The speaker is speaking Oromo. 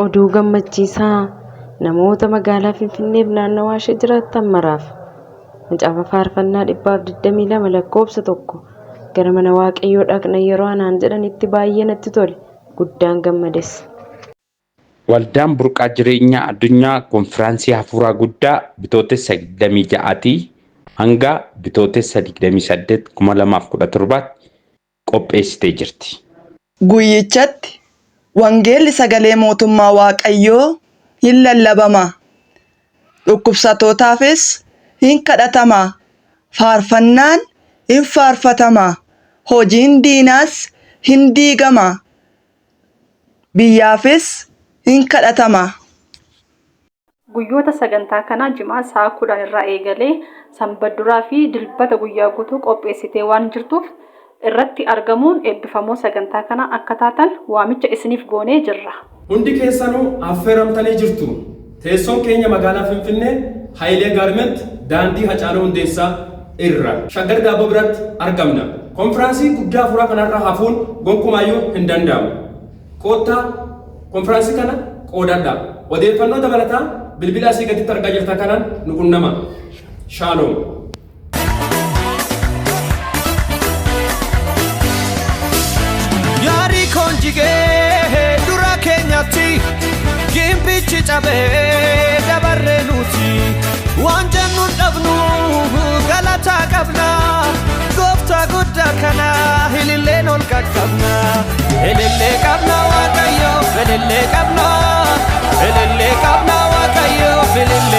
Oduu gammachiisaa namoota magaalaa Finfinneef naannawaa ishee jiraattan maraaf. Macaafa Faarfannaa 122 lakkoofsa 1 Gara mana Waaqayyoo dhaqna yeroo anaan jedhanitti baay'ee natti tole, guddaan gammades. Waldaan Burqaa Jireenyaa Addunyaa Konfiraansii Hafuuraa Guddaa Bitootessa 26 tii hanga Bitootessa 28, 2017tti qopheessitee jirti. Guyyichatti wangeelli sagalee mootummaa Waaqayyoo hin lallabama, dhukkubsatootaafis hin kadhatama, faarfannaan hin faarfatama, hojiin diinaas hin diigama, biyyaafis hin kadhatama. Guyyoota sagantaa kanaa Jimaata sa'a 10:00 irraa eegalee Sanbadduraa fi Dilbata guyyaa guutuu qopheessitee waan jirtuuf irratti argamuun eebbifamoo sagantaa kanaa akka taatan waamicha isiniif goonee jirra. Hundi keessanuu affeeramtanii jirtu. Teessoon keenya Magaalaa Finfinnee, Hayilee Gaarment, Daandii Hacaaluu Hundeessaa irra. Shaggar Daabboo biratti argamna. Konfiraansii guddaa hafuuraa kanarraa hafuun gonkumaayyuu hin danda'amu. Koottaa konfiraansii kana qoodadhaa. Odeeffannoo dabalataa bilbila asii gaditti argaa jirtan kanaan nu qunnamaa. Shaaloom! Yaarikoon jigee dura keenyatti gimbichi cabee dabarree nuti waan jennu hin dhabnu galataa qabna gooftaa guddaa kana ililleen ol qaqqabna ilillee qabna waaqayyo ilillee qabna ilillee qabna waaqayyo ilillee.